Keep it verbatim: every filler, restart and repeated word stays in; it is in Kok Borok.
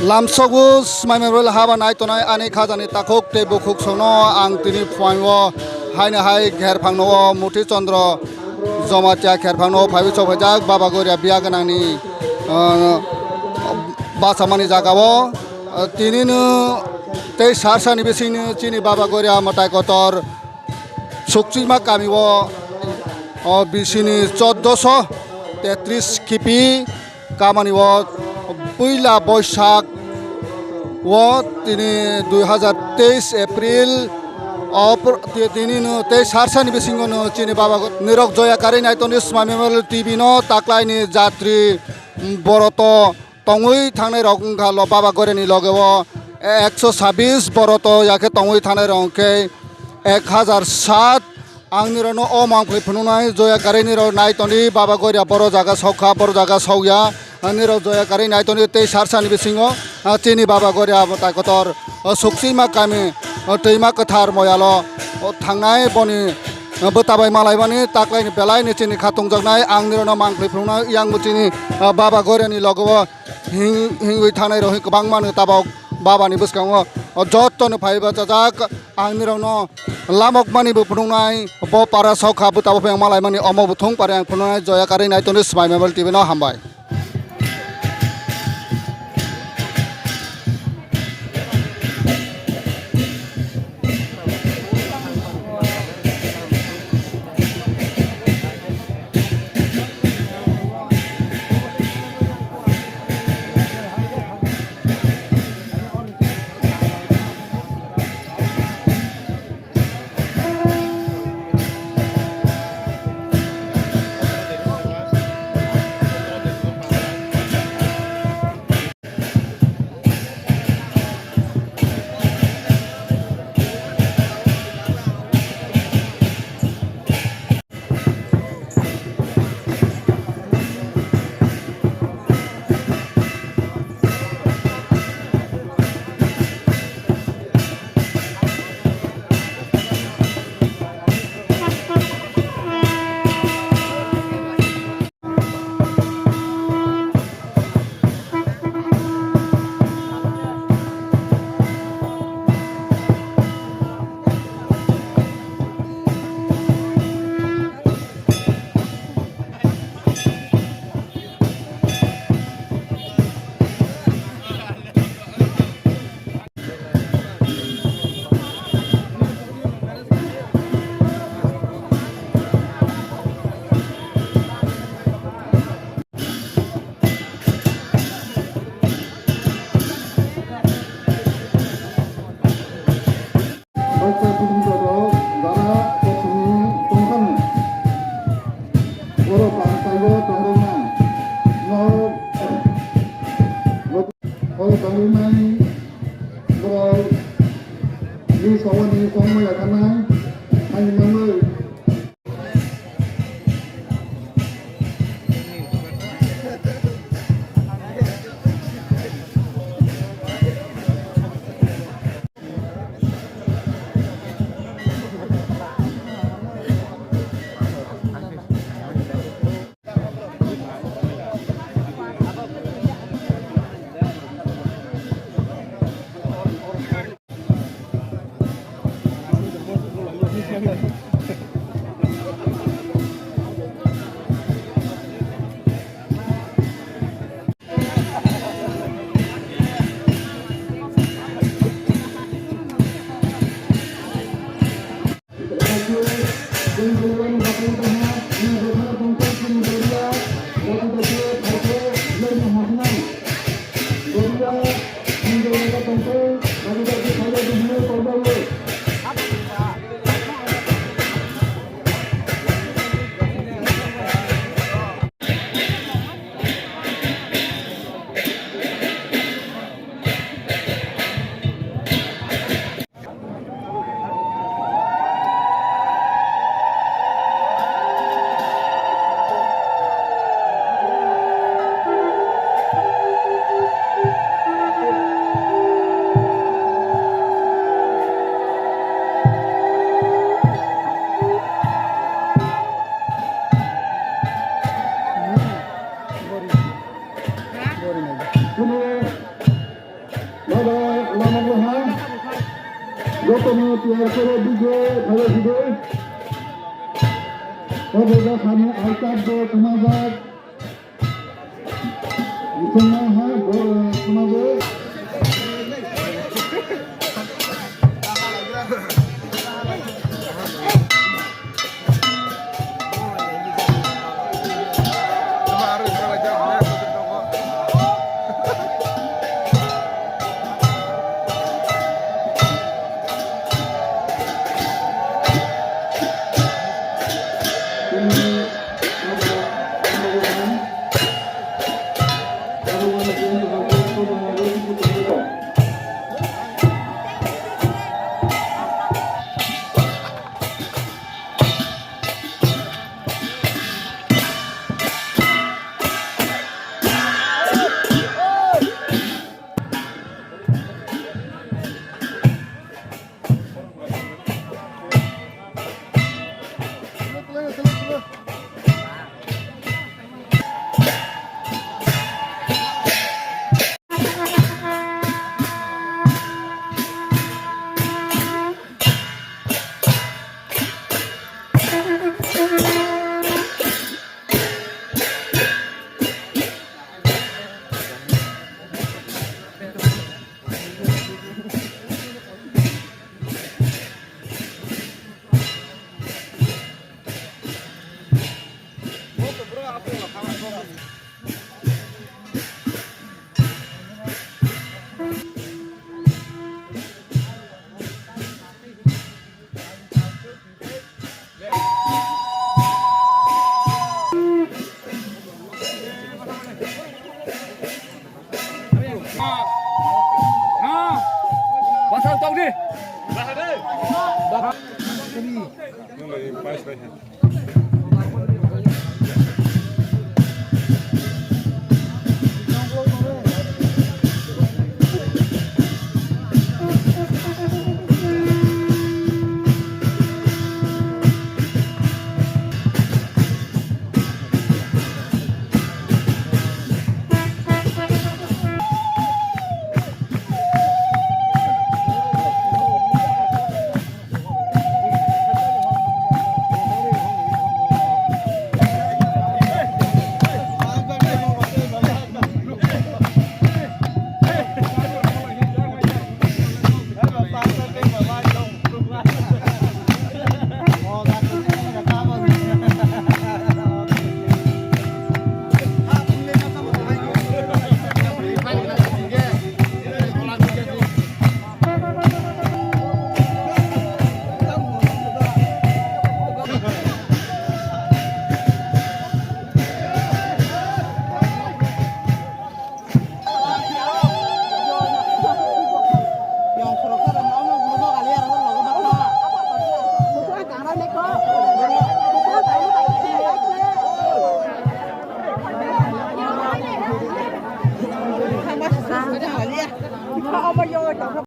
Lamsogo Smai Memorial haba nai tongnai ani khajani takhuk tei bukhuk songno ang tini phuaio haino hai kherphangno o Muthi Chandra Jamatia kherphangno phaiwi chophaijak Baba Goria biya gwnangni, ah, bachamani jagao, ah, tinino tei sarsani bisingni chini Baba Goria mwtai kotor Sukchima kami o, o bisini choddoso tetris kipi kamani o puila Boisak o tini dui hazar teis April o pr-, ti-, tini no tei sarsani bisingo no chini baba go-, nirok joya kari nai toni Smai Memorial T V no taklai ni jatri, mm, boroto tongwi thangnai rok wngkha lo Baba Goirani loge o ekso sabis boroto yakhe tongwi thangnai rok hwnkhe ek hazar sat. Ang nirokno o mangphlwi phunuknai joya kari nirok nai toni Baba Goria boro jaga sokha boro jaga sokya. Ang nirok joya kari nai toni tei sarsani bisingo, ah, chini Baba Goria mwtai kotor, ah, Sukchima kami, ah, twima kwthar moyalo, oh, thangnai boni, ah, bwtabai malaimani taklaini belaini chini kha tongjaknai. Ang nirokno mangphlwi phunuknai yang bo chini, ah, Baba Goirani loge o hing-, hingwi thangnai rok hing kwbangma no tabok babani bwskango, o, joto no phai bachajak. Ang nirokno lamok mani bo phunuknai, bo para sokha bwtabo phai ang malaimani omo bo thung pare ang phunuknai joya kari nai toni Smai Memorial T V no hambai. Bacha pudum jora jara kosini tongkhan. Oro pangsaibo tongroknai. Norok hoi tongroknai. Borok ni sawani kongmaya thangnai. Ani mangwi. Jotono tiyar kore D J phailaisidi. O jaga sani alkap bo kwmajak. Bichwngma ha bo kwmajak. Pasal tong di. Nung lagi pas bai.